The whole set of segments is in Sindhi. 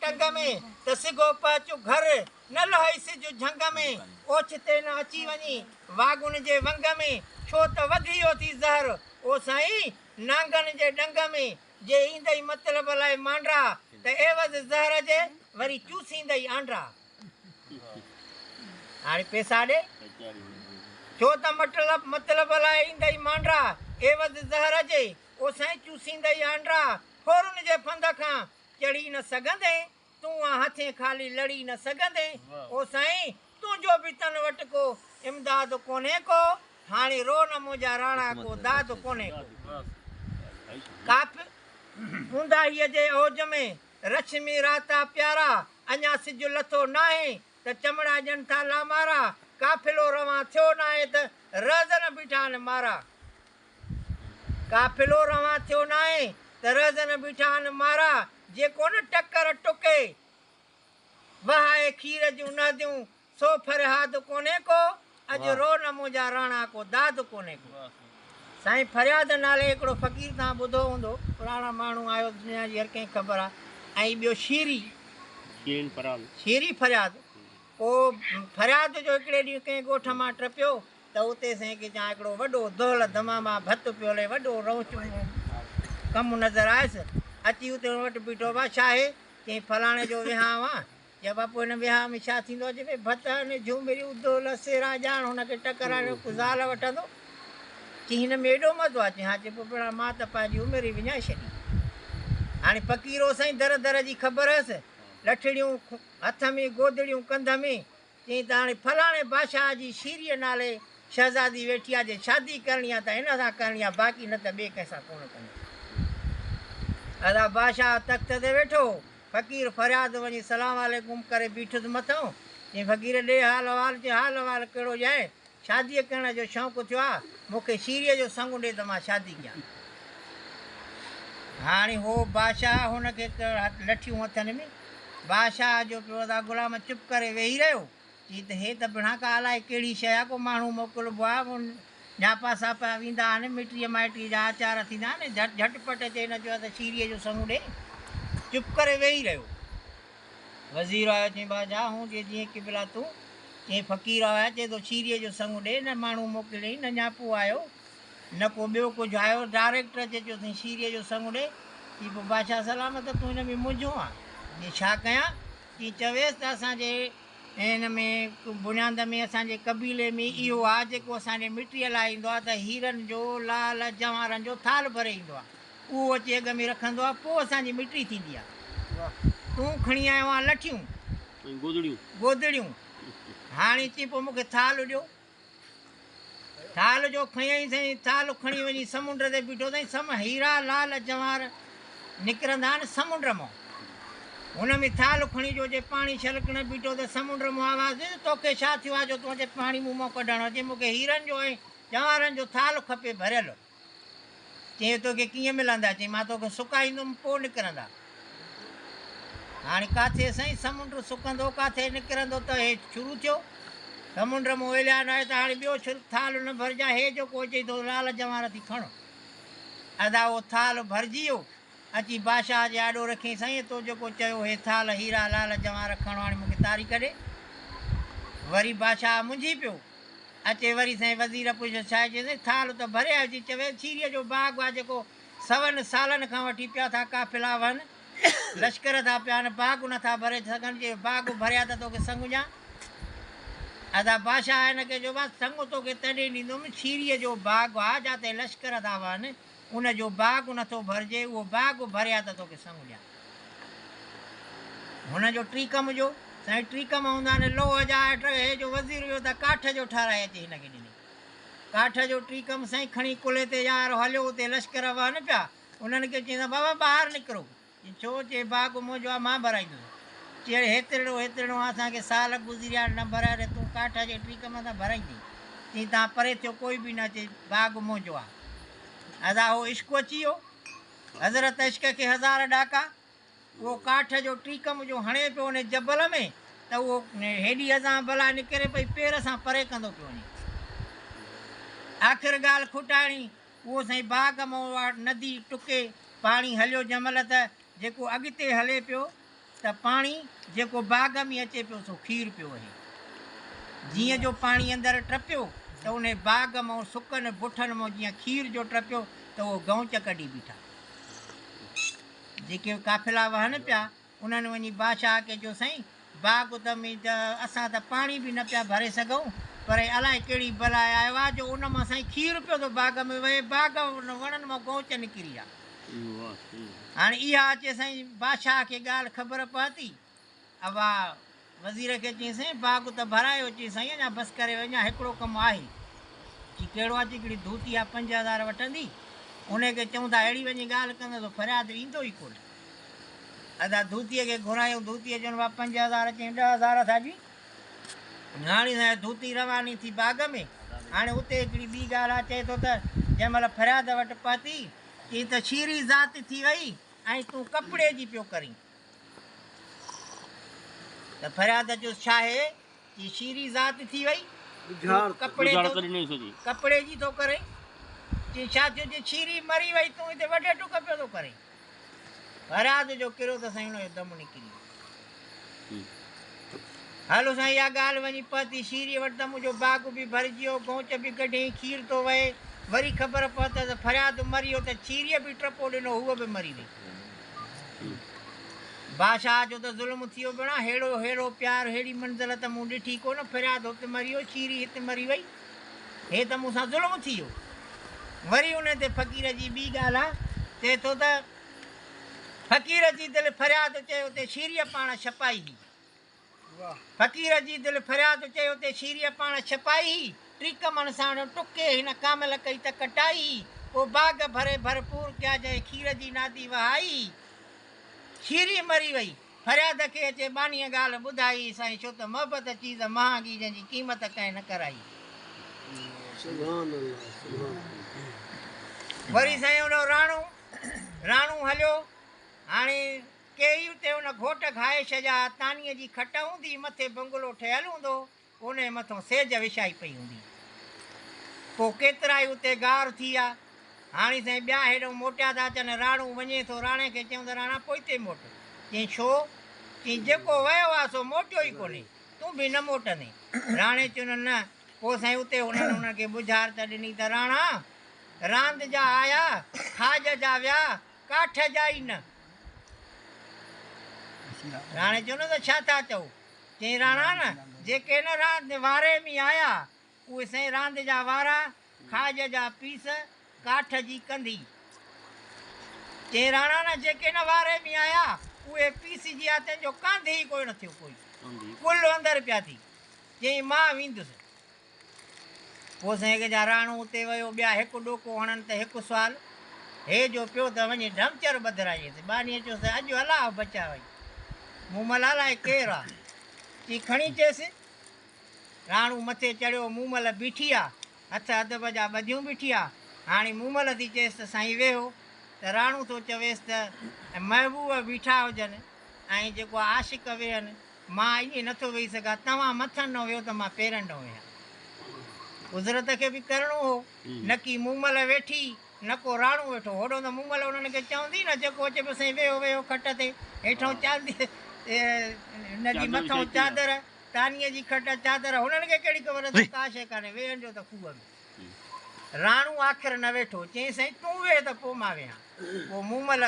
ٽنگ ۾، ته سگهو پهچ گهر، نه لهئي سج جهنگ ۾، اوچتي نه اچي وڃين واڳن جي ونگ ۾، ڇو ته وڌي ويو ٿي زهر، او سائين، نانگن جي ڏنگ ۾، جي ايندئي مطلب لاء مانڊرا، ته عيوض زهر جي وري چوسيندئي آنڊرا. هاڻي پئسا ڏي. ڇو ته مطلب لاء ايندئي مانڊرا، عيوض زهر جي، او سائين چوسيندئي آنڊرا. ڦورن جي ڦند کان چڙهي نه سگهندين، تون آ هٿين خالي لڙي نه سگهندين، او سائين تنهنجو به تن وٽ ڪو امداد ڪونهي ڪو، هاڻي رو نه منهنجا راڻا ڪو داد ڪونهي ڪو. ڪاف اونداهيء جي اوج ۾ رڇمي راتا پيارا، اڃا سج لٿو ناهي ته چمڙا ڄن ٿا لامارا، قافلو روان ٿيو ناهي ته رهزن بيٺا آهن مارا. قافلو روان ٿيو ناهي ته رهزن بيٺا آهن مارا، جي ڪونه ٽڪر ٽڪي وهائي کير جون نديون، سو فرهاد ڪونهي ڪو، اڄ رو نه منهنجا راڻا ڪو داد ڪونهي ڪو. سائين فرياد نالي هڪڙو فقير توهان ٻڌو هوندو، پراڻا ماڻهو آهيو دنيا جي هر ڪنهن کي خبر آهي ۽ ٻيو شيري شيري فرياد پوء فرياد جو هڪڙي ڏينهن ڪنهن ڳوٺ مان ٽپيو ته اتي سائين ڪي چان هڪڙو وڏو دهل دماما ڀت پيو هلي، وڏو رونچ ڪم نظر آيس، اچي اتي ان وٽ بيٺو، ڀا ڇاهي؟ چيائين فلاڻي جو وهانء آ. چيو ڀا پوء هن وهانء ۾ ڇا ٿيندو؟ چي ڀئي ڀت هني جهومريون دهل سهرا ڄاڻ هن کي ٽڪر هڻي ڪو زال وٺندو. چي هن ۾ ايڏو مزو آ؟ چي ها. چي پوء پڻ مان ته پنهنجي عمر ئي وڃائي ڇڏي. هاڻي فقير هو سائين در در جي خبر هيس، لٺڙيون هٿ ۾ گودڙيون ڪنڌ ۾، چيائين ته هاڻي فلاڻي بادشاهه جي شيريء نالي شهزادي ويٺي آ، جي شادي ڪرڻي آ ته هن سان ڪرڻي آ، باقي نه ته ٻئي ڪنهن سان ڪونه ڪندس. ادا بادشاهه تخت تي ويٺو هو. فقير فرياد وڃي سلام عليڪم ڪري بيٺس مٿئون. چيائين فقير ڏي حال احوال. چيائين حال احوال ڪهڙو ڏيانء، شاديء ڪرڻ جو شوق ٿيو آ، مون کي شيريء جو سڱ ڏي ته مان شادي ڪيان. هاڻي هو بادشاهه هن کي لٺيون هٿن ۾. بادشاهه جو پيو ادا غلام چپ ڪري ويهي رهيو. چي ته هي ته بڻا ڪا الائي ڪهڙي شيء آ، ڪو ماڻهو موڪلبو آ، نياپا ساپا ويندا آهن، مٽيء مائٽيء جا آچار ٿيندا آهن، جهٽ پٽ اچي هن چيو ته شيريء جو سڱ ڏي. چپ ڪري ويهي رهيو. وزير آيو چيائين بادشاهه هون جي جيئن قبلا تون. چيائين فقير آيو آهي چئي ٿو شيريء جو سڱ ڏي، نه ماڻهو موڪليائين، نه نياپو آيو. نه ڪو ٻيو ڪجهه آيو، ڊائريڪٽر اچي چيو سائين شيريء جو سڱ ڏي. چي پوء بادشاهه سلامت تون هن ۾ منجهو آن. چي ڇا ڪيان؟ چي چويس ته اسان جي هن ۾ بنياد ۾ اسان جي قبيلي ۾ اهو آ جيڪو اسان جي مٽيء لاء ايندو آ ته هيرن جو، لعل جواهرن جو ٿالهه ڀري ايندو آ. اهو اچي اڳ ۾ رکندو آ پوء اسان جي مٽي ٿيندي آ. تون کڻي آيو آن لٺيون. گودڙيون. گودڙيون. هاڻي چي پوء مون کي ٿالهه ڏيو. ٿالهه جو کنيائين سائين، ٿالهه کڻي وڃي سمنڊ تي بيٺو سائين، سم هيرا لعل جواهر نڪرندا آهن سمنڊ مان. هن ۾ ٿالهه کڻي جو اچي پاڻي ڇلڪڻ بيٺو ته سمنڊ مان آواز ٿيو ته توکي ڇا ٿيو آهي جو تون اچي پاڻي مون مان ڪڍڻ اچين، مون کي هيرن جو ۽ جواهرن جو ٿالهه کپي ڀريل. چيائين توکي ڪيئن ملندا؟ چيائين مان توکي سڪائيندم پوء نڪرندا. هاڻي ڪاٿي سائين سمنڊ سڪندو ڪاٿي نڪرندو ته هي شروع ٿيو. سمنڊ مون اعلان آهي ته هاڻي ٻيو ٿالهه نه ڀرجان هي جيڪو اچئي ٿو لال جواهر ٿي کڻ. ادا اهو ٿالهه ڀرجي ويو. اچي بادشاهه جي آڏو رکيائين سائين تو جيڪو چيو هي ٿالهه هيرا لال جواهر کڻ هاڻي مون کي تاريخ ڏي. وري بادشاهه منجهي پيو. اچي وري سائين وزير پڇيس ڇا آهي؟ چيس ٿالهه ته ڀري آيو چي چوي شيريء جو باغ آ جيڪو سون سالن کان وٺي پيا ٿا قافلا وهن لشڪر ٿا پيا آهن باغ نه ٿا ڀري سگهن جي باغ ڀريا ته توکي سڱ ڏيان. ادا بادشاهه هن کي چيو بس سڱ توکي تڏهن ڏيندم شيريء جو باغ آ جاتي لشڪر ٿا وهن ان جو باغ نه ٿو ڀرجي اهو باغ ڀريا ته توکي سڱ ڏيان. هن جو ٽيڪم جو سائين ٽيڪم هوندا آهن لوهه جا هي جو وزير ويو ته ڪاٺ جو ٺهرائي اچي هن کي ڏني. ڪاٺ جو ٽيڪم سائين کڻي ڪلهي تي يار هليو اتي لشڪر وهن پيا انهن کي چيائين ته بابا ٻاهر نڪرو. چي ڇو؟ چي باغ منهنجو آ مان ڀرائيندس. چي اڙي هيترڙو هيترڙو آ اسان کي سال گذريا نه ڀرائي ري تون ڪاٺ جي ٽيڪم سان ڀرائيندين. چي تان پري ٿيو ڪوئي به نه اچي باغ منهنجو آ. ادا هو عشق اچي ويو. حضرت عشق کي هزار ڏاڪا. اهو ڪاٺ جو ٽيڪم جو هڻي پيو ان جبل ۾ ته اهو هيڏي ازان بلا نڪري پئي پير سان پري ڪندو پيو وڃي. آخر ڳالهه کٽائڻي اهو سائين باغ مان اها ندي ٽڪي پاڻي هليو جنهن مهل ته جيڪو اڳتي هلي پيو ته پاڻي جيڪو باغ ۾ اچي پيو سو کير پيو وهي. جيئن جو پاڻي اندر ٽپيو ته انهي باغ مان سڪن بٺن مان جيئن کير جو ٽپيو ته اهو گئونچ ڪڍي بيٺا. جيڪي قافلا وهن پيا انهن وڃي بادشاهه کي چيو سائين باغ ته ۾ ته اسان ته پاڻي به نه پيا ڀري سگهون پر هي الائي ڪهڙي بلاء آيو آهي جو ان مان سائين کير پيو ٿو باغ ۾ وهي باغ وڻن مان گئونچ نڪري ويا. هاڻي اها اچي سائين بادشاهه کي ڳالهه خبر پهتي. اها وزير کي چيائين سائين باغ ته ڀرايو. چيائين سائين اڃا بس ڪري اڃا هڪڙو ڪم آهي. چي ڪهڙو آهي؟ چي هڪڙي ڌوتي آهي 5000 وٺندي. انهي کي چئون ٿا اهڙي وڃي ڳالهه ڪندس جو فرياد ايندو ئي ڪونه. ادا ڌوتيء کي گهرايو. ڌوتيء چيو ڀاء 5000 چيائين 10000 ٿا ڏين. هاڻي سائين ڌوتي رواني ٿي باغ ۾. هاڻي اتي هڪڙي ٻي ڳالهه آهي چئي ٿو ته جنهن مهل فرياد وٽ پهتي چي ته شيري ذات ٿي وئي ۽ تون ڪپڙي جي پيو ڪرين. ته فرياد چيس ڇاهي؟ چي شيري ذات ٿي وئي تون ڪپڙي ڪپڙي جي ٿو ڪرين. چي ڇا ٿيو؟ چي شيري مري وئي تون هتي وڍ ٽڪ پيو ٿو ڪرين. فرياد جو ڪريو ته سائين هن جو دم نڪري ويو. هلو سائين اها ڳالهه وڃي پهتي شيريء وٽ ته منهنجو باغ به ڀرجي ويو، گونچ به ڪڍيائين، کير ٿو وهي. وري خبر پهتس ته فرياد مري ويو ته شيريء به ٽپو ڏنو، هوء به مري وئي. بادشاهه جو ته ظلم ٿي ويو ڀيڻا، ههڙو ههڙو پيار، ههڙي منزل ته مون ڏٺي ڪونه، فرياد هت مري ويو، شيري هت مري وئي، هي ته مون سان ظلم ٿي ويو. وري ان تي فقير جي ٻي ڳالهه آ، چئي ٿو ته. فقير جي دل فرياد چيو تي شيريء پاڻ ڇپائي هي. فقير جي دل فرياد چيو تي شيريء پاڻ ڇپائي هي. ٽيڪمن ساڻ ٽڪي هن ڪامل ڪئي ته ڪٽائي هي. پوء باغ ڀري ڀرپور ڪيا جنهن کير جي نادي وهائي هي. شيري مري وئي. فرياد کي اچي ٻانهيء ڳالهه ٻڌائي هي. سائين ڇو ته محبت چيز مهانگي جنهن جي قيمت ڪنهن نه ڪرائي. سبحان الله سبحان الله. وري سائين ان راڻو راڻو هليو. هاڻي ڪيئي اتي ان گهوٽ گهائش جا تانيء جي کٽ هوندي، مٿي بنگلو ٺهيل هوندو، انهيء مٿون سيج وڇائي پئي هوندي. پوء ڪيترائي اتي گار ٿي ويا. هاڻي سائين ٻيا هيڏئون موٽيا ٿا اچن. راڻو وڃي ٿو راڻي کي چيائون ته راڻا پوئتي موٽ. چيائين ڇو؟ چيائين جيڪو ويو آ سو موٽيو ئي ڪونهي. تون به نه موٽندين. راڻي چيو نه نه. پوء سائين اتي هنن انهن کي ٻجهارت ڏني ته راڻا! راند جا آيا، کاڄ جا ويا، ڪاٺ جا ئي نه. راڻي چيو نه ته ڇا ٿا چئو؟ چيائين راڻا نه، جيڪي نه راند واري ۾ آيا، اهي سائين راند جا وارا، کاڄ جا پيس، ڪاٺ جي ڪنڌي. چيائين راڻا نه، جيڪي نه واري ۾ آيا، اهي پيسجي ويا، تن جو ڪانڌي ئي ڪوئي نه ٿيو، ڪوئي ڪل اندر پيا ٿي. چيائين مان ويندس. پوء سائين هڪ جا راڻو اتي ويو، ٻيا هڪ ڏوڪو هڻن ته هڪ سوال، هي جو پيو ته وڃي ڍمچر ٻڌرائينس. ٻانهيء چيس ته اڄ الله بچاوئي، مون ملهه الائي ڪير آ؟ چي کڻي چيس. راڻو مٿي چڙهيو، مومل بيٺي آ، هٿ ادب جا ٻڌيون بيٺي آ. هاڻي مومل ٿي چيس ته سائين ويهو ته راڻو ٿو چويس ته محبوب بيٺا هجن ۽ جيڪو عاشق ويهن، مان ائين نٿو ويهي سگهان، توهان مٿن ڏانهن ويهو ته مان پيرن ڏانهن ويهان. عذرت کي به ڪرڻو هو. نڪي مومل ويٺي، نڪو راڻو ويٺو. هوڏو ته مومل انهن کي چوندي نه، جيڪو اچي پيو سائين ويهو ويهو کٽ تي، هيٺئون چاندي هن جي مٿئون چادر، تانيء جي کٽ، چادر، هنن کي ڪهڙي خبر ته ڪا شيء ڪانهي، ويهن جو ته کوهه ۾. راڻو آخر نه ويٺو. چيائين سائين تون ويهه ته پوء مان ويهان. پوء مومل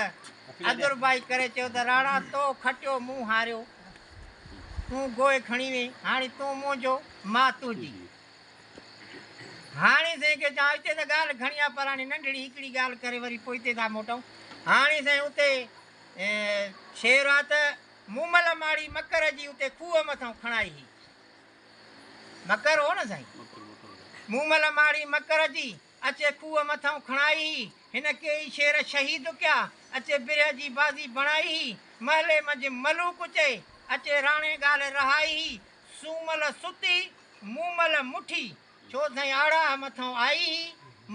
اڌربائي ڪري چيو ته راڻا تو کٽيو مون هاريو. تون گوء کڻي وئين، هاڻي تون منهنجو مان تنهنجي. هاڻي سائين کي چوان اتي ته ڳالهه گهڻي آ پر هاڻي ننڍڙي هڪڙي ڳالهه ڪري وري پوئتي ٿا موٽون. هاڻي سائين اتي شعر آ ته مومل ماڙي مڪر جي اتي کوهه مٿئون کڻائي هئي. مڪر هو نه سائين. مومل ماڙي مڪر جي، اچي کوهه مٿئون کڻائي هي. هن ڪيئي شير شهيد ڪيا، اچي برهه جي بازي بڻائي هي. محلي منجهه ملوڪ چئي، اچي راڻي ڳالهه رهائي هي. سومل ستي، مومل مٺي، ڇو سائين آڙاهه مٿئون آئي هي.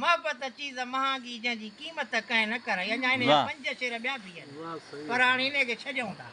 محبت چيز مهانگي، جنهن جي قيمت ڪنهن نه ڪرائي. اڃا هن جا 5 شعر ٻيا به آهن، پر هاڻي انهي کي ڇڏيون ٿا.